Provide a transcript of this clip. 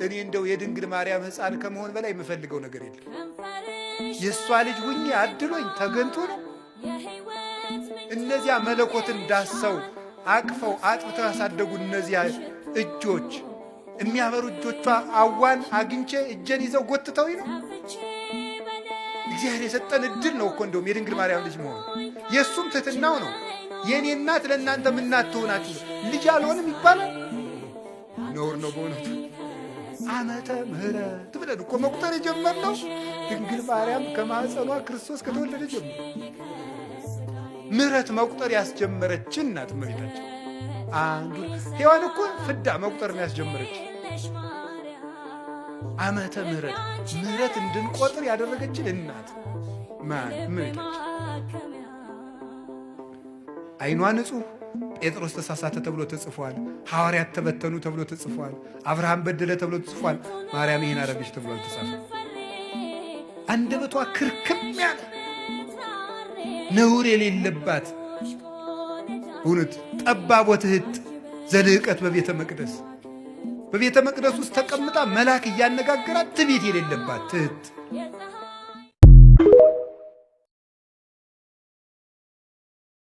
እኔ እንደው የድንግል ማርያም ሕፃን ከመሆን በላይ የምፈልገው ነገር የለም። የእሷ ልጅ ሁኜ አድሎኝ ተገንቶ ነው። እነዚያ መለኮትን ዳሰው አቅፈው አጥብተው ያሳደጉ እነዚያ እጆች፣ የሚያበሩ እጆቿ አዋን አግኝቼ እጄን ይዘው ጎትተውኝ ነው። እግዚአብሔር የሰጠን እድል ነው እኮ እንደውም የድንግል ማርያም ልጅ መሆን። የእሱም ትሕትናው ነው። የእኔ እናት ለእናንተም እናት ትሆናችሁ ልጅ አልሆንም ይባላል። ነውር ነው በእውነቱ። ዓመተ ምሕረት ብለን እኮ መቁጠር የጀመርነው ድንግል ማርያም ከማኅፀኗ ክርስቶስ ከተወለደ ጀምሮ ምሕረት መቁጠር ያስጀመረችን ናት እመቤታችን። አንዱ ሔዋን እኮ ፍዳ መቁጠር ነው ያስጀመረች። ዓመተ ምሕረት፣ ምሕረት እንድንቆጥር ያደረገችን እናት ማን? እመቤታችን። ዓይኗ ንጹሕ። ጴጥሮስ ተሳሳተ ተብሎ ተጽፏል። ሐዋርያት ተበተኑ ተብሎ ተጽፏል። አብርሃም በደለ ተብሎ ተጽፏል። ማርያም ይህን አደረገች ተብሎ አልተጻፈም። አንደበቷ ክርክም ያለ፣ ነውር የሌለባት፣ እውነት ጠባብ ወትሕት ዘልህቀት በቤተ መቅደስ፣ በቤተ መቅደስ ውስጥ ተቀምጣ መልአክ እያነጋገራት ትዕቢት የሌለባት ትሕት።